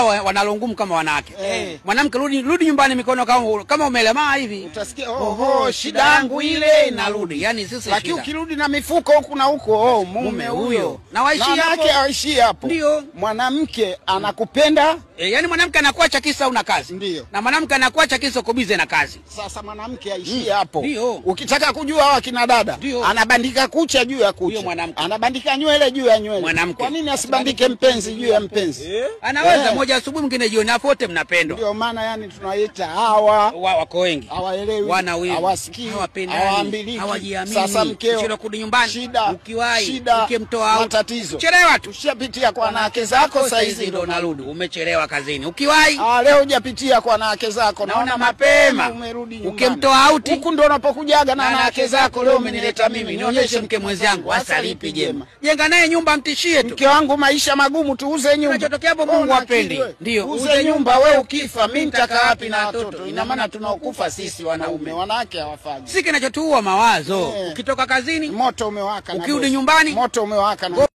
Wao wanalongumu kama wanawake. Mwanamke rudi nyumbani mikono kama umelemaa hivi. Utasikia oho, shida yangu ile inarudi. Yaani sisi lakini ukirudi na mifuko huku na huko, oh, mume huyo. Na waishi hapo. Haishi hapo. Ndio. Mwanamke anakupenda. Yaani mwanamke anakuacha kisa una kazi. Ndio. Na mwanamke anakuacha kisa uko busy na kazi. Sasa mwanamke aishi hapo. Ndio. Ukitaka kujua hawa kina dada, anabandika kucha juu ya kucha. Anabandika nywele juu ya nywele. Kwa nini asibandike mpenzi juu ya mpenzi? Anaweza moja asubuhi mwingine jioni, hapo wote mnapendwa. Ndio maana yani tunaita hawa wako wengi. Hawaelewi, hawasikii, hawaambiliki, hawajiamini. Sasa mkeo ukishindwa kurudi nyumbani, shida, ukiwahi, ukimtoa out, matatizo. Chelewa tu. Ushapitia kwa wanawake zako saa hizi ndio unarudi. Umechelewa kazini. Ukiwahi, leo hujapitia kwa wanawake zako, naona mapema umerudi nyumbani. Ukimtoa out, huku ndio unapokujaga na wanawake zako, leo umenileta mimi, nionyeshe mke mwenzangu hasa lipi jema. Jenga naye nyumba, mtishie tu. Mke wangu maisha magumu, tuuze nyumba. Kinachotokea hapo Mungu hapendi. Ndio, uze nyumba wewe ukifa, mimi nitakaa wapi na watoto? Ina maana tunaokufa sisi wanaume, wanawake hawafanyi. Sisi kinachotuua mawazo. Ukitoka kazini moto umewaka, ukirudi nyumbani moto umewaka.